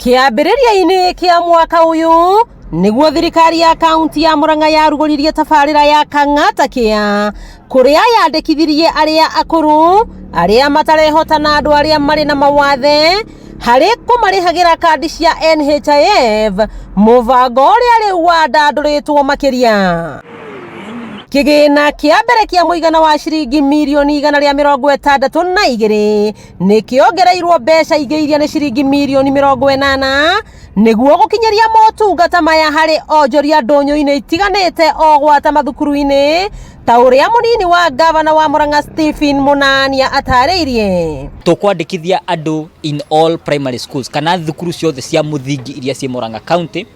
Kĩambĩrĩria-inĩ kĩa mwaka ũyũ nĩguo thirikari ya kaunti ya Murang'a yarugũririe tabarĩra ya Kang'ata Care kũrĩa yandĩkithirie arĩa akũrũ, arĩa matarehota na andũ arĩa marĩ na mawathe harĩ kũmarĩhagĩra kandi cia NHIF, mũbango ũrĩa rĩu wandandũrĩtwo makĩria. Kĩgĩna kĩa mbere kĩa mũigana wa ciringi mirioni 162 nĩ kĩongereirwo mbeca ingĩ iria nĩ ciringi mirioni 80 nĩguo gũkinyĩria motungata maya harĩ onjoria ndũnyũ-inĩ itiganĩte o gwata mathukuru-inĩ ta ũrĩa mũnini wa ngavana wa Murang'a Stephen Munania atarĩirie. Tũkwandĩkithia andũ in all primary schools kana thukuru ciothe cia mũthingi iria ciĩ Murang'a County,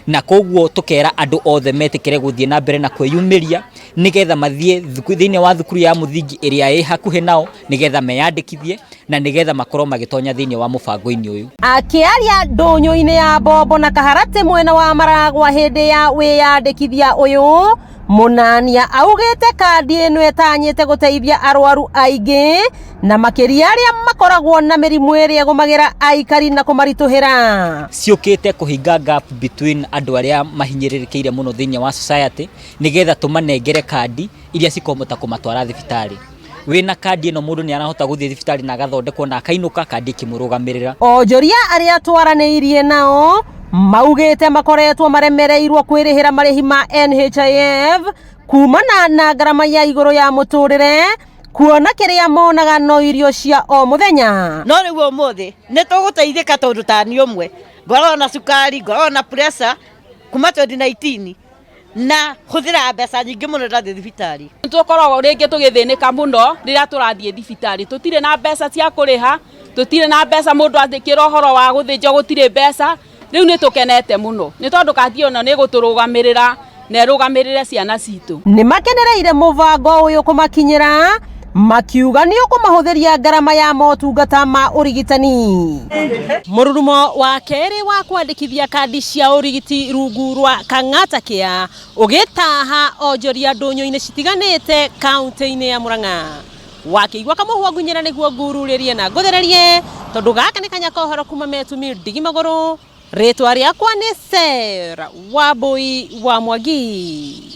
na koguo tũkera andũ othe metĩkĩre gũthiĩ na mbere na kwĩyumĩria nĩgetha mathiĩ thĩinĩ wa thukuru ya mũthingi ĩrĩa ĩ hakuhĩ nao nĩgetha meyandĩkithie na nĩgetha makorwo magĩtonya thĩinĩ wa mũbango-inĩ ũyũ. Akĩaria ndũnyũ-inĩ ya Bombo na Kaharatĩ mwena wa Maragwa hĩndĩ ya wĩyandĩkithia ũyũ, Mũnania augĩte kandi ĩno ĩtanyĩte gũteithia arwaru aingĩ na makĩria arĩa makoragwo na mĩrimũ ĩrĩa ĩgũmagĩra aikari na kũmaritũhĩra. Ciũkĩte kũhinga gap between andũ arĩa mahinyĩrĩrĩkĩire mũno thĩinĩ wa society nĩgetha tũmanengere kandi iria cikũhota kũmatwara thibitarĩ. Wĩna kandi ĩno mũndũ nĩ arahota gũthiĩ thibitarĩ na agathondekwo na akainũka kandi ĩkĩmũrũgamĩrĩra. Onjoria arĩa twaranĩirie nao maugĩte makoretwo maremereirwo kwĩrĩhĩra marĩhi ma NHIF kumana na ngarama ya igũrũ ya mũtũrĩre, kuona kĩrĩa monaga no irio cia o mũthenya. No rĩu ũmũthĩ nĩ tũgũteithĩka tondũ ta niĩ ũmwe ngoragwo na cukari, ngoragwo na pressure kuma 2019 na hũthĩraga mbeca nyingĩ mũno ndathiĩ thibitarĩ. Tũkoragwo rĩngĩ tũgĩthĩnĩka mũno rĩrĩa tũrathiĩ thibitarĩ, tũtirĩ na mbeca cia kũrĩha, tũtirĩ na mbeca mũndũ andĩkĩra ũhoro wa gũthĩnjwo gũtirĩ mbeca, rĩu nĩ tũkenete mũno nĩ tondũ kandi ĩno nĩ ĩgũtũrũgamĩrĩra na ĩrũgamĩrĩre ciana citũ. Nĩ makenereire mũbango ũyũ kũmakinyĩra makiuga nĩ ũkũmahũthĩria ngarama ya motungata ma ũrigitani. Mũrurumo wa kerĩ wa kwandĩkithia kandi cia ũrigiti rungu rwa Kang'ata Care ũgĩtaha onjoria ndũnyũ-inĩ citiganĩte kaunti-inĩ ya Murang'a. Wakĩigua kamũhwa ngunyĩra nĩguo ngururĩrie na ngũthererie tondũ gaka nĩ kanya ka ũhoro kuma Metumi ndigi magũrũ. Rĩtwa rĩakwa nĩ Sarah Wambui wa Mwangi.